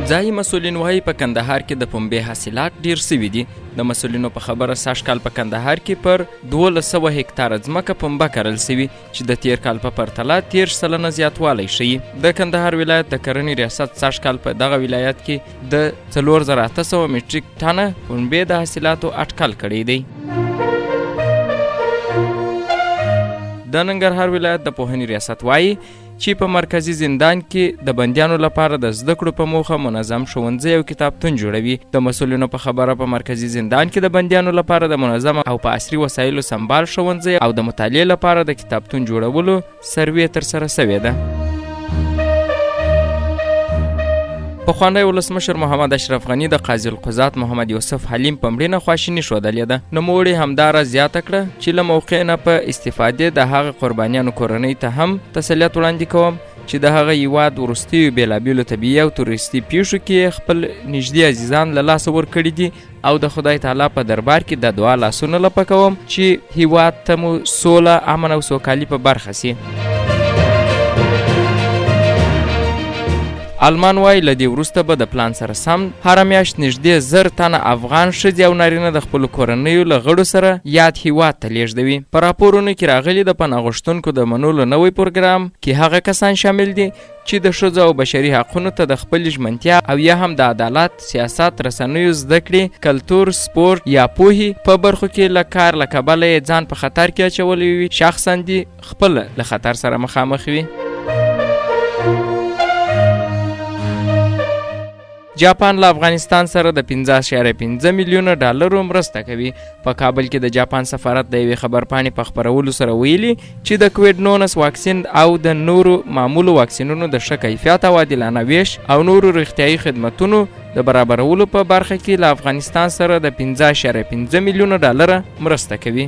ځایي مسؤلین وایي، په کندهار کې د پنبې حاصلات ډېر سوي دي. د مسؤلینو په خبره، سږ کال په کندهار کې پر 1200 هکتاره ځمکه پنبه کرل سوي، چې د تېر کال په پرتله 30% زیاتوالی ښيي. د کندهار ولایت د کرنې ریاست سږ کال په دغه ولایت کې د 4800 مټریک ټنه پنبې د حاصلاتو اټکل کړی دی. د ننګرهار ولایت د پوهنې ریاست وایي چې په مرکزي زندان کې د بندیانو لپاره د زده کړو په موخه منظم ښوونځی او کتابتون جوړوي. د مسؤلینو په خبره، په مرکزي زندان کې د بندیانو لپاره د منظم او په عصري وسایلو سمبال ښوونځی او د مطالعې لپاره د کتابتون جوړولو سروې ترسره شوې ده. پخوانی ولسمشر محمد اشرف غني د قاضي القضات محمد یوسف حلیم په مړینه خواشیني ښودلې ده. نوموړي همداراز زیاته کړه چې له موقع نه په استفادې د هغه قربانیانو کورنۍ ته هم تسلیت وړاندې کوم چې د هغه هیواد وروستیو بېلابېلو طبیعي او تروریستي پیښو کې یې خپل نږدې عزیزان له لاسه ورکړي دي، او د خدای تعالی په دربار کې د دعا لاسونه لپه کوم چې هیواد ته مو سوله، امن او سوکالي په برخه سي. آلمان وايي، له دې وروسته به د پلان سره سم هره میاشت نږدې 1000 تنه افغان ښځې او نارینه د خپلو کورنیو له غړو سره یاد هیواد ته لیږدوي. په راپورونو کې راغلي، د پناه غوښتونکو د منلو نوی پروګرام کې هغه کسان شامل دي چې د ښځو او بشري حقونو ته د خپلې ژمنتیا او یا هم د عدالت، سیاست، رسنیو، زده کړې، کلتور، سپورت یا پوهې په برخو کې له کار له کبله یې ځان په خطر کې اچولی وي، شخصا دې خپله له خطر سره مخامخ وي. جاپان له افغانستان سره د 5.5 میلیونه ډالرو مرسته کوي. په کابل کې د جاپان سفارت د یوې خبرپاڼې په خپرولو سره ویلي چې د کوویډ 19 واکسین او د نورو معمولو واکسینونو د ښه کیفیت او عادلانه ویش او نورو روغتیايي خدمتونو د برابرولو په برخه کې له افغانستان سره د 5.5 میلیونه ډالره مرسته کوي.